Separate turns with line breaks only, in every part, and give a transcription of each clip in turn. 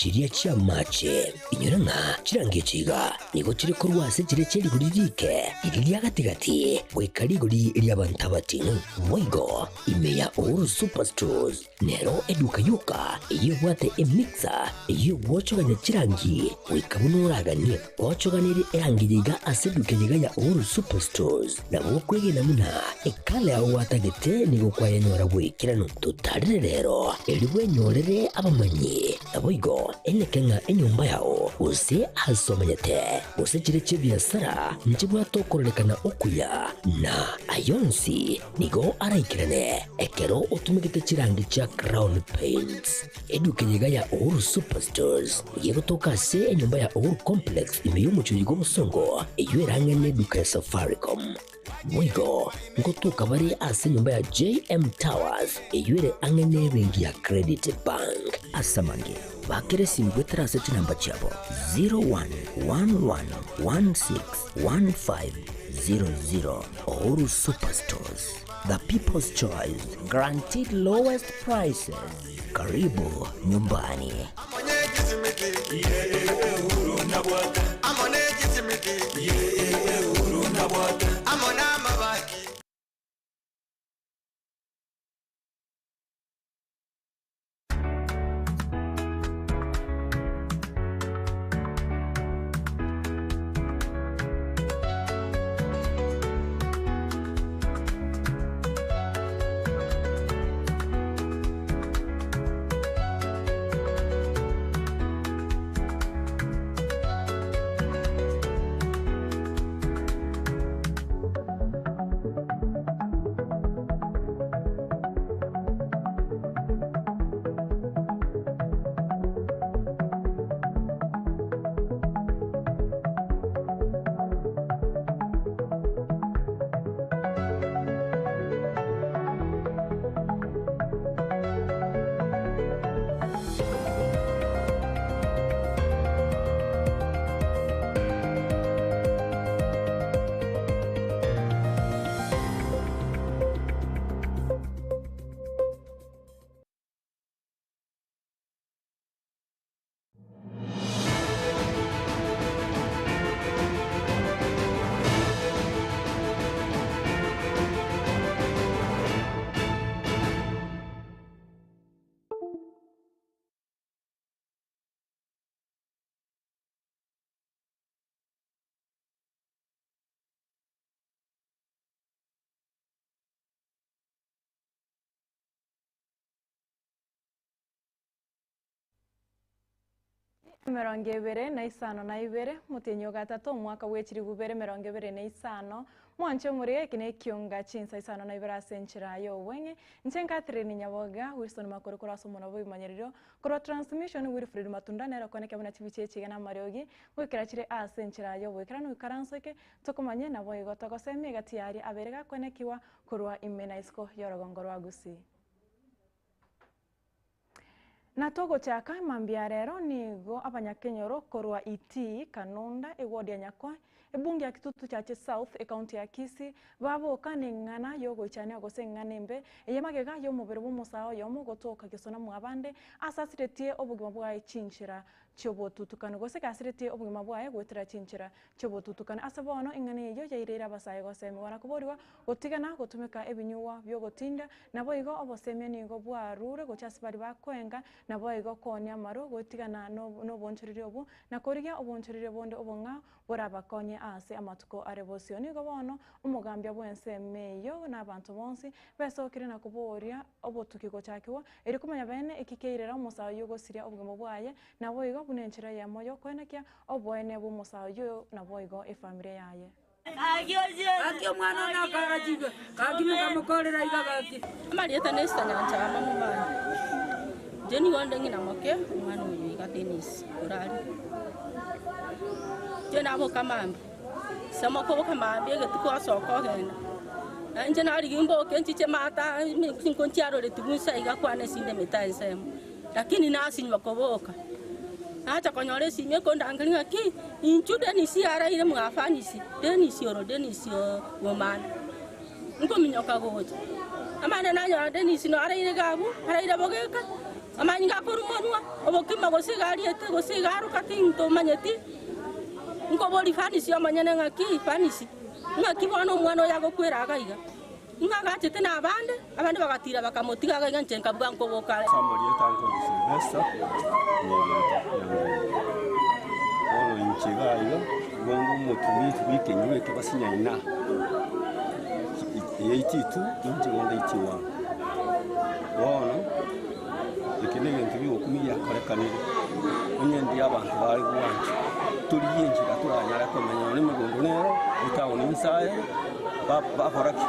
chiria chi'amache. Inyora ng'a chirangi echi iga nigo chire korwa ase chiria chie rigori riike, riria ria gati-gati, goika rigori ri'abanto abating'u. Boigo ime ya Uhuru Superstores nero eduka yoka eyio ebwate emixer eyio egwochogania chirangi goika buna oraganie. Gwochoganirie erangi eye iga ase eduka eye iga ya Uhuru Superstores, nabo okwegena buna ekala yao gwatagete nigo kwayenyora bw'ekeranu. Totarire rero, erio bwenyorere abamanyi. Naboigo eneke ng'a enyomba yao, gose aase omenyete, gose chiria chi'ebiasara, nchibwate okororekana okuya, na ayio onsi nigo araikerane ekero otumegete chirangi chia Crown Paints. Eduka eye iga ya Uhuru Superstores nigo egotoka ase enyomba ya Uhuru Complex ime y'omochie oyo bw'obosongo, eyio erang'e neduka ya Safaricom. Boigo ngotoka bare ase enyomba ya JM Towers eyio ere ang'e nebenki ya Credit Bank. Ase amange, bakera esimi goetera ase chinamba chiabo 0111161500. Uhuru Superstores, the people's choice, guaranteed lowest prices. Karibu nyumbani.
21 omotienyi o gatato omwaka bwe chilifu ibere 25 mwanche omorero eke nekionga chinsa isano na ibere ase enchera y'obweng'e inche Catherine Nyaboga Wilson Makori korwa ase omonwa bw'ebimanyererio korwa Transmission Wilfred Matunda nere okoneke buna chibicha echi iga namariogi goikera chire ase enchera y'oboikeranu ikaranso eke tokomanye naboigo togosemia egati yaria abere gakwenekigwa korwa ime na isiko y'orogongo rwa Gusii. Na togochaka mambia rero nigo abanyakenyoro korwa Itii, Kanunda, eward ya Nyakoe, ebunge ya Kitutu Chache South, ecounty ya Kisii, baboka neng'ana yogoichania gose eng'ana embe eye magega y'omobere bw'omosae oyomo gotoka gesona mwabande ase asiretie obogima bwaye chinchera chi'obotutukanu gose gasiretie obogima bwaye goetera chinchera chi'obotutukanu. Ase bono eng'ana eyio yaireire abasae gosemigwa na koborigwa gotigana gotumeka ebinyugwa bi'ogotinda, naboigo obosemia nigo bwarure gochia ase baria bakoenga, naboigo koonia amarwa gotigana noboonchoreria obwo, na korigia oboonchoreria bonde obong'ao borabakonye aase amatuko are bosio. Nigo bono omogambia bw'ensemo eyio na abanto bonsi besokire na koboria obotuki gochakigwa, erio komanya bene eki keirera omosae oyio gosiria obogima bwaye, naboigo buna enchera eyemo y'okoenekia oboene bw'omosae oyio naboigo efamilia yaye.
Gaki omwana one akarachigwe, gaki mokamokorera iga gaki.
Amarieta n'Esther Nyanchama momanye. Inche nigo nde ng'ina moke omwana oyo iga Dennis orare. Inche naboka mambia, ase mokoboka mambia egetuko asoka ogenda. Na inche narigia mboke nchiche maata chinko nchiaroretigwe inse iga kwane esinde emete ensemo. Lakini nasinywa koboka, nacha konyora esimi ekondangeria ng'a ki, inchuo Dennis araire mwafanisi, Dennis oro Dennis omana. Nkominyoka gocha, amande nanyora Dennis naro araire iga abwo, araire bogeka. Amanyinga akorwa monwa, obokima gose iga ariete, gose iga aroka tintomanyeti. Nkoboria Fanisi omonyene ng'aki, Fanisi, ng'aki bono omwana oyo agokwera iga iga? Ng'a agachete nabande, abande bagatiira bakamotiga iga iga inche nkabuga nkoboka are.
Ase amarieta ange Silvester Nyegento Nyang'ombe. Bono inche iga iga, nigo nge omotumizi bw'ekenyoro eke basinyaina 82 inche igo nde 81. Bono, eke na egento giogokumia giakorekanire, onye ndiria abanto bare gwancha, torigie enchera toranyare komenya nonya emegondo nero, etown inse aye, bakora ki?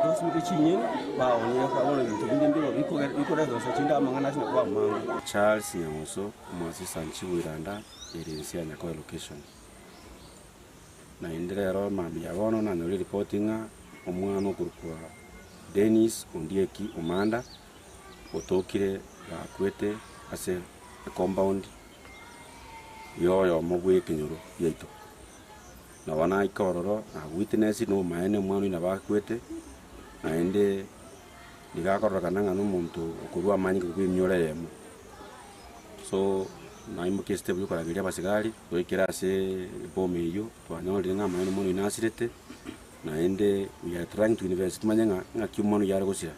Basimeke chinyeni, baonie bono ebinto binde mbiro bikoreta gose chinde amang'ana ase nabo amange.
Charles Nyang'uso, Omwasisa Nchibuiranda, ere ense ya Nyakoe Location. Naende rero mambia bono nanyore eripoti ng'a omwana okorokwa Dennis Ondieki Omanda otokire gakwete ase ecompound ya oyomo bw'ekenyoro giaito. Nabo naika ororo na witness na omaene omwana oyio nabo akwete, naende nigo akororekana ng'a nomonto okorwa amanyinga korwa emioro eyemo. So naimokia estep ya okorangeria abasigari, goikera ase eboma eyio, twanyorire ng'a amaene omwana oyio nasirete, naende we are trying to invest tomanye ng'a ng'aki omwana oyio are gosira.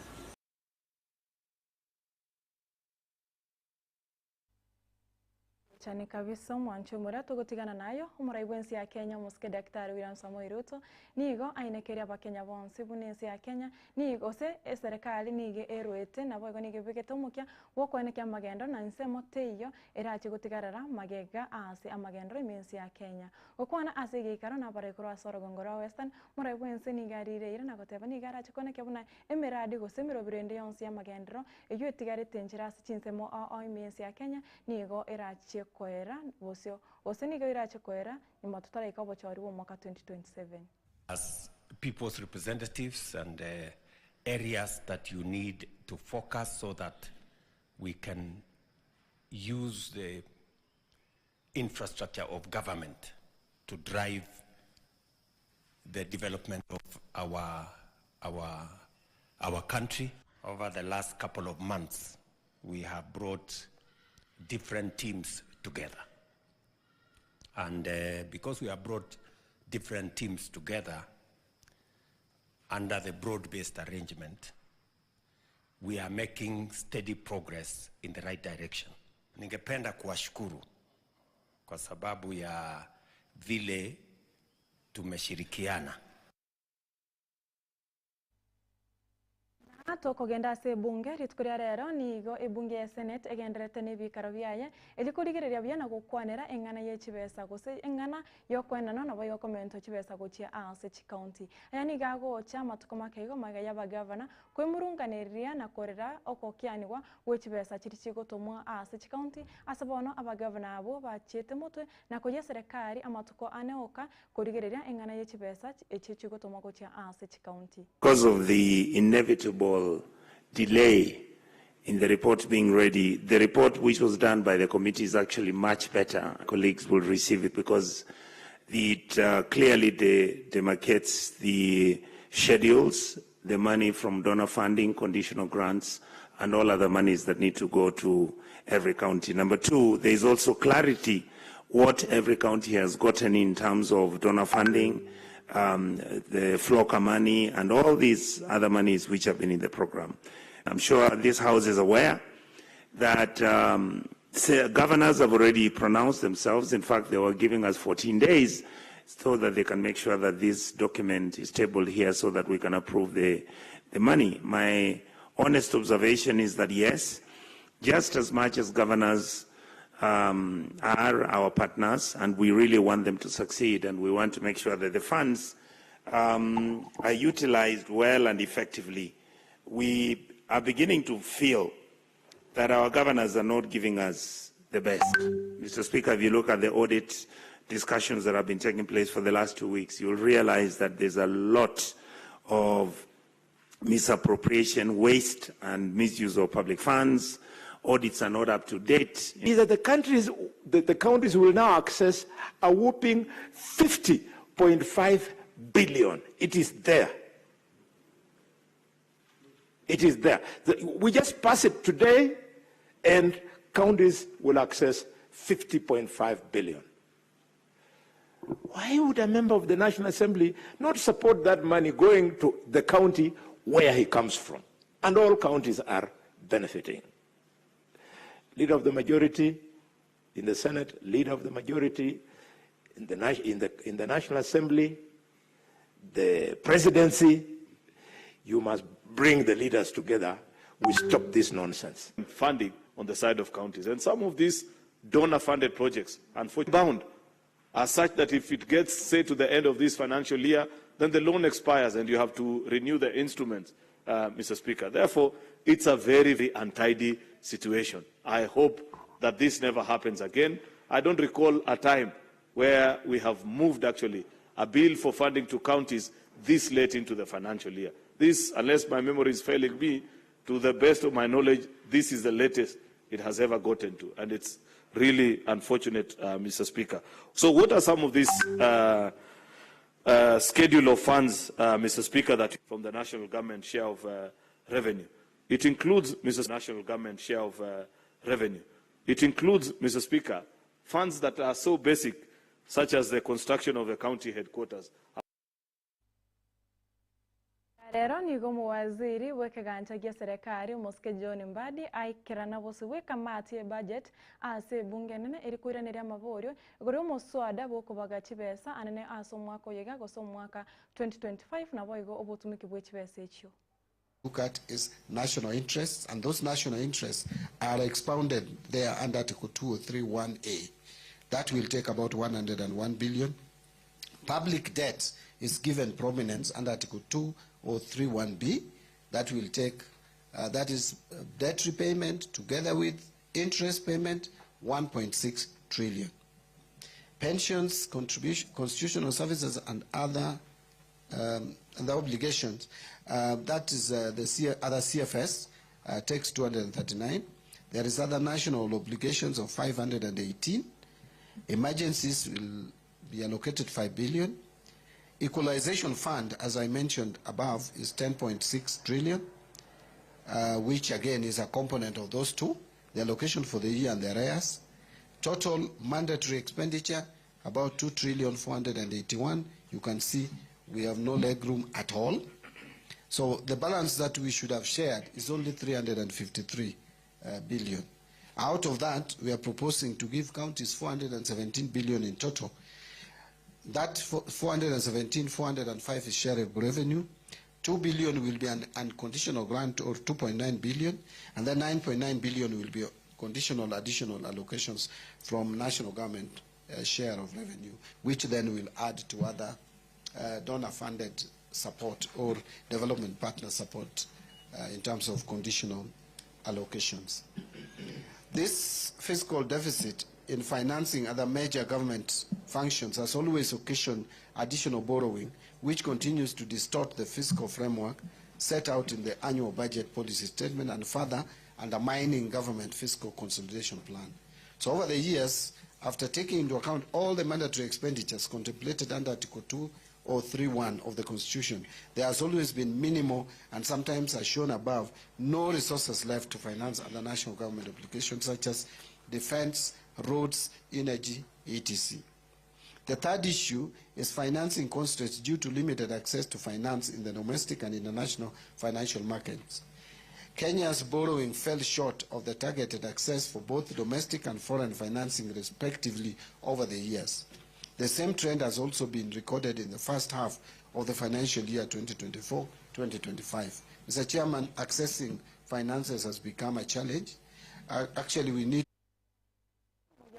Chani kabisa omwancho omore togotigana nayo, omorai bwensi ya Kenya omosike Daktari William Samoei Ruto nigo ainekeire abakenya bonsi buna ense ya Kenya nigo gose eserekari nigo eruete naboigo nigo ebegete omokia bw'okoenekia amagendo na ensemo teiyo erache gotigarera magega ase amagendero ime ense ya Kenya. Gokwana ase egeikaro nabarai korwa ase orogongo rwa Western, omorai bwense nigo arire eira na goteba nigo arache koenekia buna emeradi gose emerobiro ende yonsi y'amagenderero eyio etigarete enchera ase chinsemo ao ao ime y'ense ya Kenya nigo erachie koera bosio, gose nigo erache koera nyuma totaraika obochori bw'omwaka 2027.
As people's representatives and areas that you need to focus so that we can use the infrastructure of government to drive the development of our, our, our country. Over the last couple of months, we have brought different teams together. And uh, because we have brought different teams together under the broad-based arrangement, we are making steady progress in the right direction. Ningependa kuwashukuru kwa sababu ya vile tumeshirikiana.
Na tokogenda ase ebunge rituko ria rero, nigo ebunge ya Senate egendererete nebikaro biaye, erio korigereria buya na gokwanera eng'ana ye chibesa gose eng'ana yokoenanwa nabo igo komentwa chibesa gochia ase chikaunti. Aya nigo agocha amatuko make igo magega y'abagavana koimurunganeria na korera ogokianigwa gwe chibesa chiria chigotomwa ase chikaunti ase bono abagavana abwo bachiete motwe na koyia eserekari amatuko ane oka korigereria eng'ana ye chibesa echio chigotomwa gochia ase chikaunti.
Because of the inevitable delay in the report being ready, the report which was done by the committee is actually much better. Colleagues will receive it because it clearly demarcates the schedules, the money from donor funding, conditional grants, and all other monies that need to go to every county. Number two, there is also clarity what every county has gotten in terms of donor funding, the FLLoCA money, and all these other monies which have been in the program. I'm sure this House is aware that governors have already pronounced themselves. In fact, they were giving us 14 days so that they can make sure that this document is tabled here so that we can approve the money. My honest observation is that yes, just as much as governors are our partners and we really want them to succeed and we want to make sure that the funds are utilized well and effectively, we are beginning to feel that our governors are not giving us the best. Mr. Speaker, if you look at the audit discussions that have been taking place for the last 2 weeks, you'll realize that there's a lot of misappropriation, waste, and misuse of public funds. Audits are not up to date.
Is that the counties will now access a whopping 50.5 billion. It is there. It is there. We just pass it today. And counties will access 50.5 billion. Why would a member of the National Assembly not support that money going to the county where he comes from? And all counties are benefiting. Leader of the majority in the Senate, leader of the majority in the, in the, in the National Assembly, the presidency, you must bring the leaders together. We stop this nonsense.
Funding on the side of counties. And some of these donor-funded projects, unfortunately, bound are such that if it gets, say, to the end of this financial year, then the loan expires and you have to renew the instruments, Mr. Speaker. Therefore, it's a very, very untidy situation. I hope that this never happens again. I don't recall a time where we have moved, actually, a bill for funding to counties this late into the financial year. This, unless my memory is failing me, to the best of my knowledge, this is the latest it has ever gotten to. And it's really unfortunate, Mr. Speaker. So what are some of these schedule of funds, Mr. Speaker, that from the national government share of revenue? It includes, Mr. National government share of revenue. It includes, Mr. Speaker, funds that are so basic, such as the construction of the county headquarters.
Rero nigo muwaziri bw'ekegancha gia serikali omosike John Mbadi aikerana bose bw'ekamati ebudget ase ebunge enene erikoiraneria amaborio igoro omoswada bwokobaga chibesa anene ase omwaka oyo iga gose omwaka 2025 nabo igo obotumiki bwa chibesa echio.
Look at is national interests, and those national interests are expounded there under Article 2031A. That will take about 101 billion. Public debt is given prominence under Article 2031B. That will take, that is debt repayment together with interest payment, 1.6 trillion. Pensions, contribution, constitutional services, and other and the obligations, that is the other CFS, takes 239. There is other national obligations of 518. Emergencies will be allocated 5 billion. Equalization fund, as I mentioned above, is 10.6 trillion, which again is a component of those two, the allocation for the year and the arrears. Total mandatory expenditure, about 2 trillion 481. You can see we have no legroom at all. So the balance that we should have shared is only 353 billion. Out of that, we are proposing to give counties 417 billion in total. That 417, 405 is share of revenue. 2 billion will be an unconditional grant, or 2.9 billion, and then 9.9 billion will be conditional additional allocations from national government share of revenue, which then will add to other donor-funded support or development partner support in terms of conditional allocations. This fiscal deficit in financing other major government functions has always occasioned additional borrowing, which continues to distort the fiscal framework set out in the annual budget policy statement and further undermining government fiscal consolidation plan. So over the years, after taking into account all the mandatory expenditures contemplated under Article 2031 of the Constitution, there has always been minimal and sometimes, as shown above, no resources left to finance other national government obligations such as defense, roads, energy, etc. The third issue is financing constraints due to limited access to finance in the domestic and international financial markets. Kenya's borrowing fell short of the targeted access for both domestic and foreign financing respectively over the years. The same trend has also been recorded in the first half of the financial year 2024-2025. Mr. Chairman, accessing finances has become a challenge. Actually, we need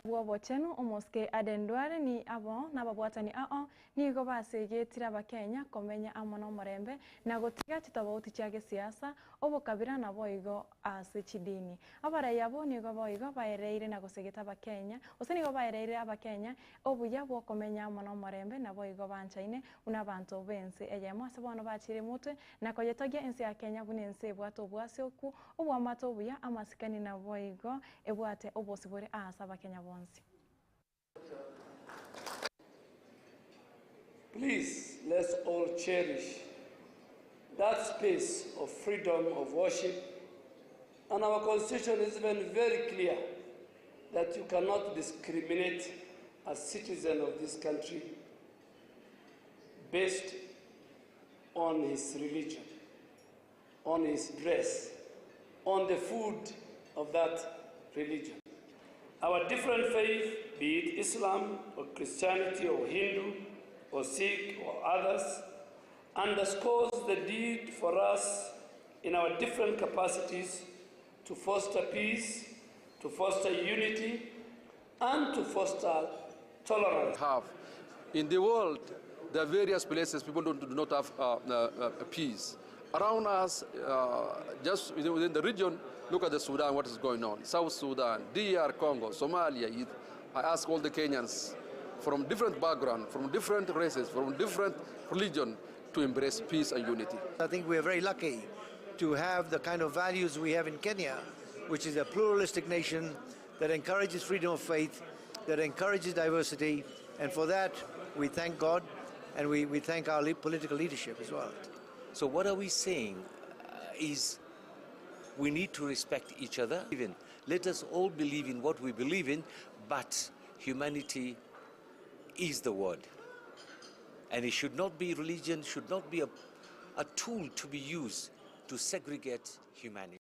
bwobochenu omoske Aden Duale ni abo nababwatani ao nigo basegetire abakenya komenya amo nomorembe na gotiga chitobauti chia gesiasa obokabira nabo igo ase chidini. Abarai abo nigo boigo baereire na gosegeta abakenya gose nigo baereire abakenya obuya bwokomenya amo nomorembe nabo igo banchaine buna abanto bense eyemo ase bono bachire motwe na koyetogia ense ya Kenya buna ense ebwate obwase oku obwamate obuya amasikani nabo igo ebwate obosibore ase abakenya bonsi.
Please, let's all cherish that space of freedom of worship, And our constitution is even very clear that you cannot discriminate a citizen of this country based on his religion, on his dress, on the food of that religion. Our different faith, be it Islam or Christianity or Hindu or Sikh or others, underscores the need for us in our different capacities to foster peace, to foster unity, and to foster tolerance.
Have. In the world, there are various places people do not have peace. Around us, just within the region, look at the Sudan, what is going on. South Sudan, DR Congo, Somalia. I ask all the Kenyans from different background, from different races, from different religion, to embrace peace and unity.
I think we are very lucky to have the kind of values we have in Kenya, which is a pluralistic nation that encourages freedom of faith, that encourages diversity, and for that we thank God and we thank our political leadership as well.
So what are we saying is we need to respect each other. Even let us all believe in what we believe in, but humanity is the word. And it should not be, religion should not be a tool to be used to segregate humanity.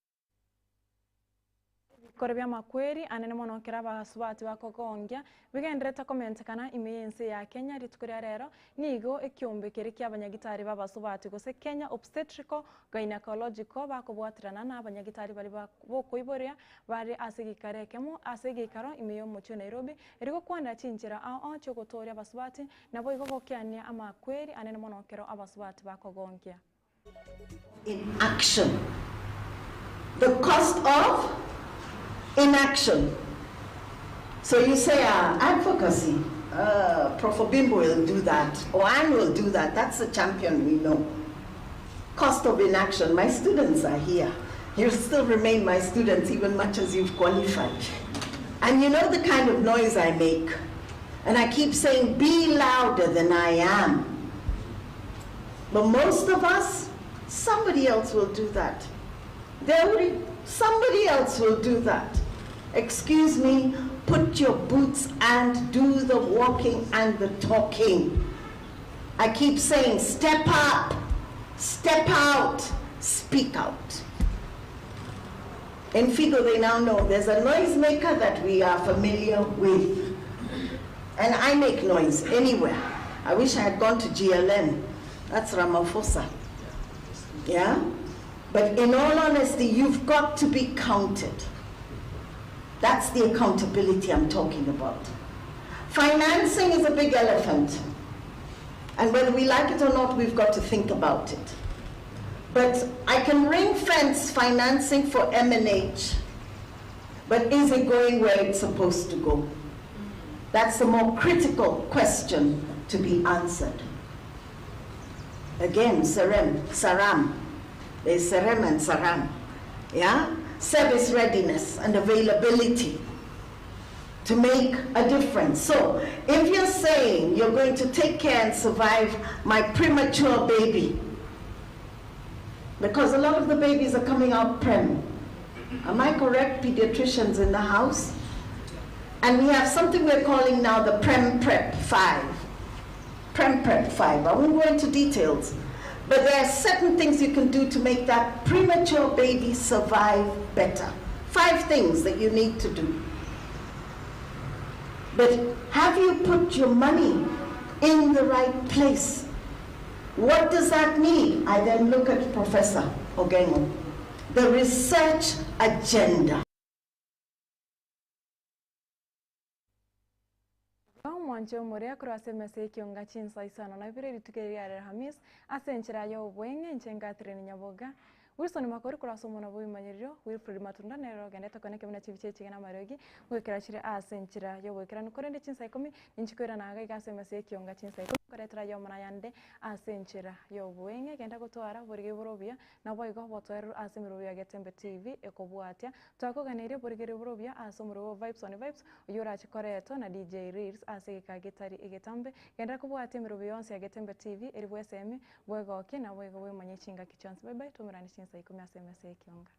Bikore bya makweri anene mono kera abasubati bakogongia bigenderete komentekana ime y'ense ya Kenya rituko ria rero nigo ekiombe kere kia abanyagitari b'abasubati gose Kenya Obstetrical Gynecological bakobwatirana na abanyagitari bari bokoiboria bari ase gikaro ekemo ase gikaro ime y'omochie Nairobi erigokwanera chinchera ao chiogotoria abasubati nabo igo gokiania amakweri anene mono kero abasubati bakogongia.
In action. The cost of inaction. So you say, advocacy, Prof. Obimbo will do that, or Anne will do that, that's the champion we know. Cost of inaction, my students are here. You'll still remain my students even much as you've qualified. And you know the kind of noise I make. And I keep saying, be louder than I am. But most of us, somebody else will do that. Somebody else will do that. Excuse me, put your boots and do the walking and the talking. I keep saying, step up, step out, speak out. In Figo, they now know there's a noisemaker that we are familiar with. And I make noise anywhere. I wish I had gone to GLN. That's Ramaphosa. Yeah? But in all honesty, you've got to be counted. That's the accountability I'm talking about. Financing is a big elephant. And whether we like it or not, we've got to think about it. But I can ring fence financing for M&H, but is it going where it's supposed to go? That's the more critical question to be answered. Again, Serem, Saram. There's Serem and Saram. Yeah? Service readiness and availability to make a difference. So if you're saying you're going to take care and survive my premature baby, because a lot of the babies are coming out prem. Am I correct, pediatricians in the house? And we have something we're calling now the Prem Prep 5. Prem Prep 5. I won't go into details, but there are certain things you can do to make that premature baby survive better. 5 things that you need to do. But have you put your money in the right place? What does that mean? I then look at Professor Ogengo. The research agenda.
Mwancho muria kurase mese kionga chinsa isano na bire rituke ria Alhamis ase enchera ya obwenge nchenga treni nyaboga Wilson Makori kurasa omona bwimanyiriro Wilfred Matunda nero gendete koneke buna chibiche chigena marogi gwikira chire ase enchera ya obwekeranu korende chinsa 10 ninchikwira naga igase mese kionga chinsa 10 koretera ya omona yande ase enchera ya obwenge genda gotwara borige borobia nabo igo botweru ase emirobo ya Getembe TV ekobwatia twakoganeirie borigere borobia ase omorobo Vibes on Vibes oyo orachikoretwa na DJ Reels ase geka getari egetambe genda kobwatia emirobo yonsi ya Getembe TV eri bwesemi bwegokie nabo igo bwemanye chingaki chionsi. Bye bye tumerane chinsa 10 ase emesa ekionga.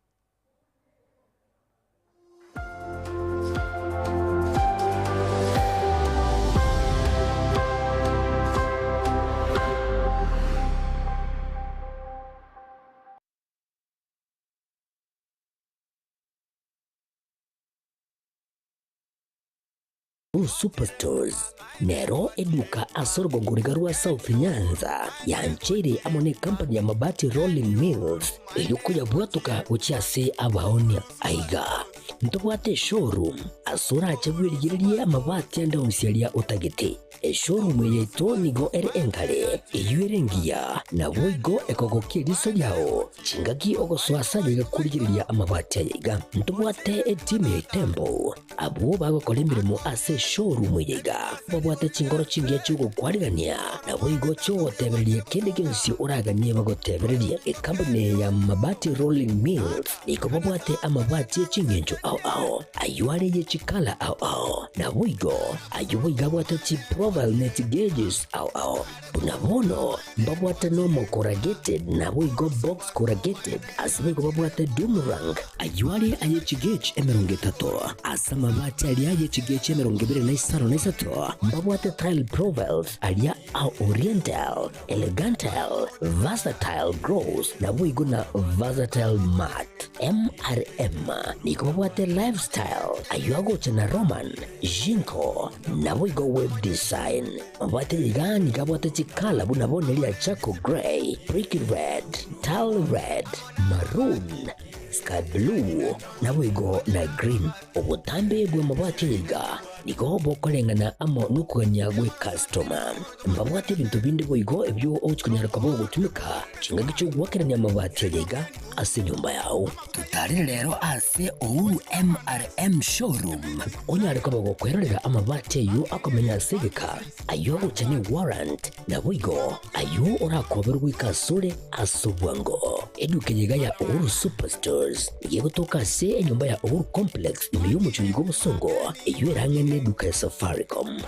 Uhuru Superstores nero eduka ase orogongo riga rwa South Nyanza yancheire amo ne company ya Mabati Rolling Mills erio koyabwatoka gochia ase abaonia. Aiga ntobwate eshowroom ase orache bwerigererie amabati ande onsi aria otagete. Eshowroom eye yaito nigo ere enkare, eyio ere engiya, naboigo ekogokia eriso riao chingaki ogosoa ase aye iga korigereria amabati aya iga. Ntobwate etimu ya Itembo Abwo bagokora emeremo ase eshowroom eye iga babwate chinkoro chingiya chi'ogokwarigania, naboigo chi'ogotebereria kende gionsi oraganie bagotebererie. Ekampuni eye ya Mabati Rolling Mills nigo babwate amabati e ching'encho ao ao, ayio are ye chikala ao ao, naboigo ayio boigo abwate chiprofile ne chigauges ao ao. Buna bono mbabwate normal corrugated naboigo box corrugated, ase boigo babwate doom rank, ayio are aye chigauge 30, ase amabati aria aye chigauge 23, mbabwate tile profiles aria a oriental, elegantal, versatile gloss naboigo na versatile matte. MRM nigo babwate lifestyle, ayio agocha na Roman, Jinko, naboigo web design. Mabwate iga nigo abwate chikala buna bono eria charcoal grey, brick red, tile red, maroon, sky blue, naboigo na green. Obotambe bw'amabati aya iga nigo bokoreng'ana amo nokogania gw'ecustoma. Mbabwate ebinto binde boigo ebio ogochia konyara koba ogotumeka chingaki chi'ogoakerania amabati aya iga ase enyomba yao. Totarere rero ase Uhuru MRM Showroom onyare koba gokwerorera amabati ayio akomenya ase egeka, ayio agocha ne warrant, naboigo ayio orakoberwe goika asore ase obwango. Eduka eye iga ya Uhuru Superstores nigo egotoka ase enyomba ya Uhuru Complex ime y'omochie oyo bw'obosongo eyio erang'e neduka ya Safaricom.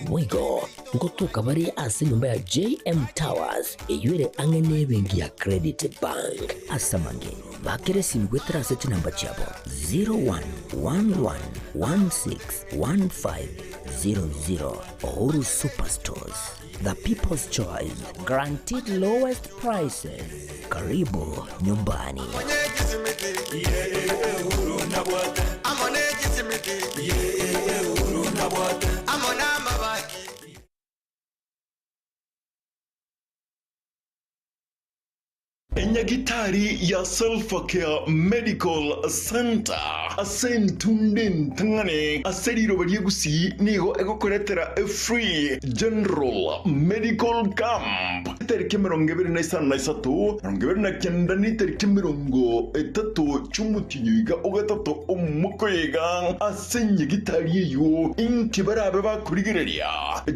Boigo ngotoka bare ase enyomba ya JM Towers eyio ere ang'e nebenki ya Credit Bank. Ase amange, bakera esimi goetera ase chinamba chiabo 0111161500. Uhuru Superstores, the people's choice, guaranteed lowest prices. Karibu nyumbani.
Enyagitari ya Selfacare Medical Centre ase entunda entang'ani ase riroba ria Gusii nigo egokoretera efree general medical camp etariki 25, 29 na etariki 30 chi'omotienyi oiga ogatato omwaka oyo iga ase enyagitari eyio inki barabe bakorigereria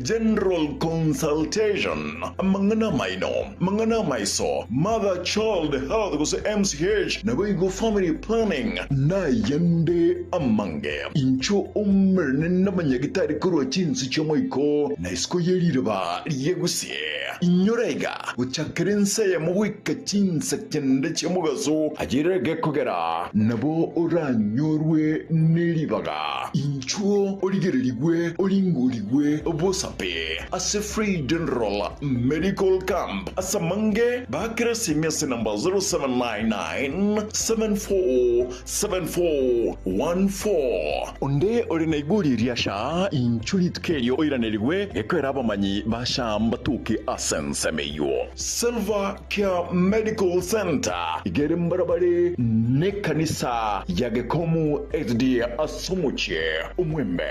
general consultation amang'ana amaino Amang'ana amaiso, Mother Child Health gose MCH, naboigo Family Planning, nayende amange. Inchuo omerane namanyagitari korwa chinse chi'omoiko na isiko ye riroba rie Gusii. Inyora iga, gochakera ense eyemo goika chinsa kende chi'omogaso, ayere gekogera nabo oranyorwe neribaga. Inchuo origererigwe oringorigwe bosape ase Free General Medical Camp ase amange baakere esimi ase namba 0799747414. Onde ore na igori ria sha inchuo rituko erio oiranerigwe gekoera abamanyi ba sha mbatuke ase ensemo eyio. Silver Care Medical Centre iga ere mbarabare nekanisa ya Gekomu SDA ase omochie Omwembe.